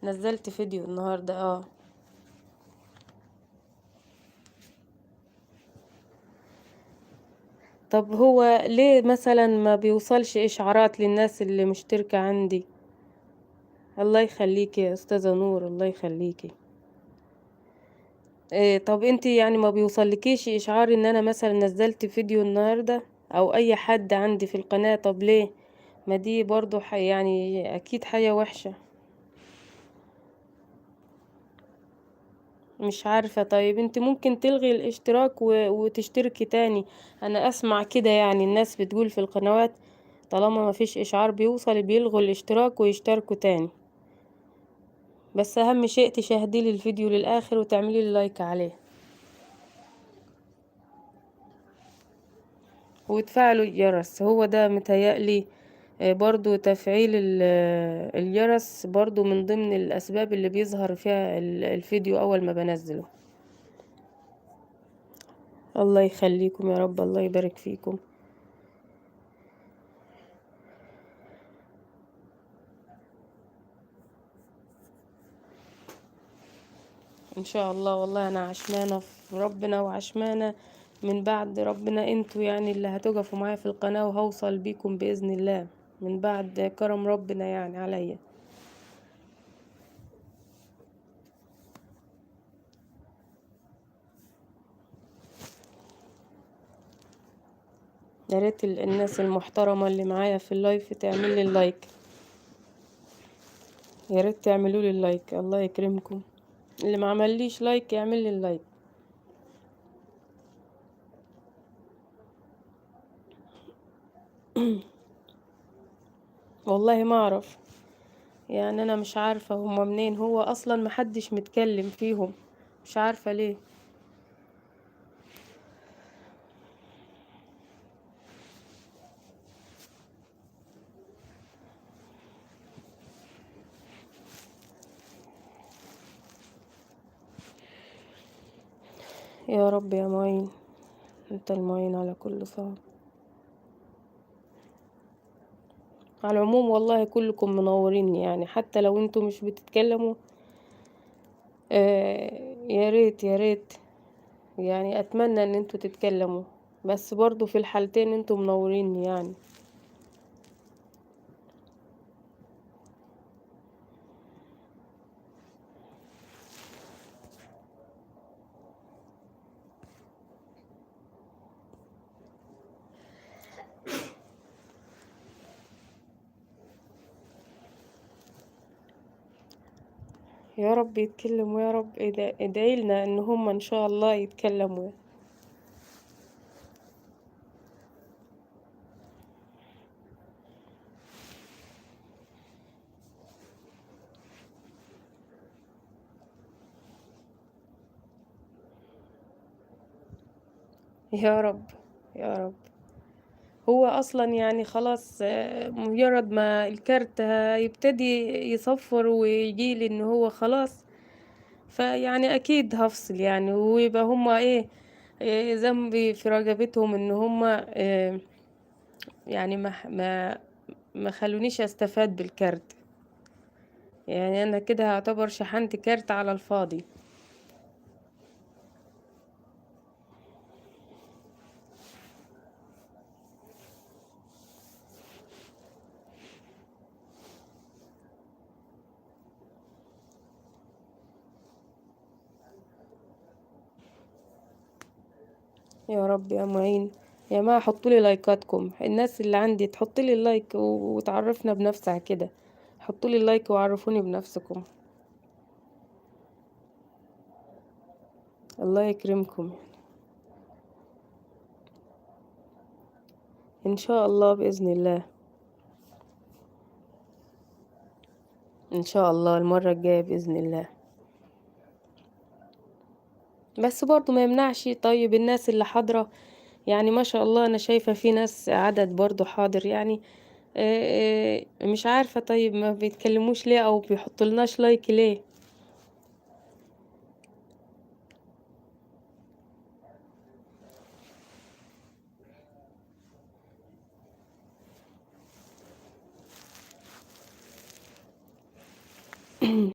نزلت فيديو النهاردة. اه. طب هو ليه مثلا ما بيوصلش اشعارات للناس اللي مشتركة عندي؟ الله يخليكي يا استاذة نور، الله يخليكي. إيه طب انتي يعني ما بيوصلكيش اشعار ان انا مثلا نزلت فيديو النهاردة او اي حد عندي في القناة؟ طب ليه؟ ما دي برضو يعني اكيد حاجة وحشة. مش عارفة. طيب انت ممكن تلغي الاشتراك وتشتركي تاني. انا اسمع كده يعني الناس بتقول في القنوات طالما ما فيش اشعار بيوصل بيلغوا الاشتراك ويشتركوا تاني. بس اهم شيء تشاهدي لي الفيديو للاخر وتعملي لي لايك عليه وتفعلوا الجرس. هو ده متهيألي برضو تفعيل الجرس برضو من ضمن الأسباب اللي بيظهر فيها الفيديو أول ما بنزله. الله يخليكم يا رب، الله يبارك فيكم. إن شاء الله. والله أنا عشمانة في ربنا وعشمانة من بعد ربنا انتوا يعني اللي هتقفوا معايا في القناة، وهوصل بيكم بإذن الله من بعد كرم ربنا يعني عليا. يا ريت الناس المحترمة اللي معايا في ال live تعمل لي ال like، يا ريت تعملوا لي ال like الله يكرمكم. اللي ما عمليش like يعمل لي ال like. والله ما اعرف يعني، انا مش عارفة هما منين، هو اصلا محدش متكلم فيهم، مش عارفة ليه. يا رب يا معين، انت المعين على كل صعب. على العموم والله كلكم منوريني يعني، حتى لو انتوا مش بتتكلموا. يا ريت يا ريت يعني، اتمنى ان انتوا تتكلموا، بس برضو في الحالتين انتوا منوريني يعني. يا رب يتكلموا، يا رب ادعي لنا ان هم ان شاء الله يتكلموا. يا رب يا رب. هو اصلا يعني خلاص، مجرد ما الكارت هيبتدي يصفر ويجيلي ان هو خلاص، فيعني اكيد هفصل يعني، ويبقى هما ايه، ذنبي في رقبتهم ان هما، يعني ما خلونيش استفاد بالكارت. يعني انا كده هعتبر شحنت كارت على الفاضي. يا رب يا معين. يا جماعة حطوا لي لايكاتكم، الناس اللي عندي تحط لي ال like وتعرفنا بنفسها كده، حطوا لي ال like وعرفوني بنفسكم. الله يكرمكم ان شاء الله باذن الله. ان شاء الله المرة الجاية باذن الله. بس برضو ما يمنعش. طيب الناس اللي حاضرة يعني ما شاء الله، أنا شايفة في ناس عدد برضو حاضر يعني، مش عارفة طيب ما بيتكلموش ليه أو بيحطولناش لايك ليه؟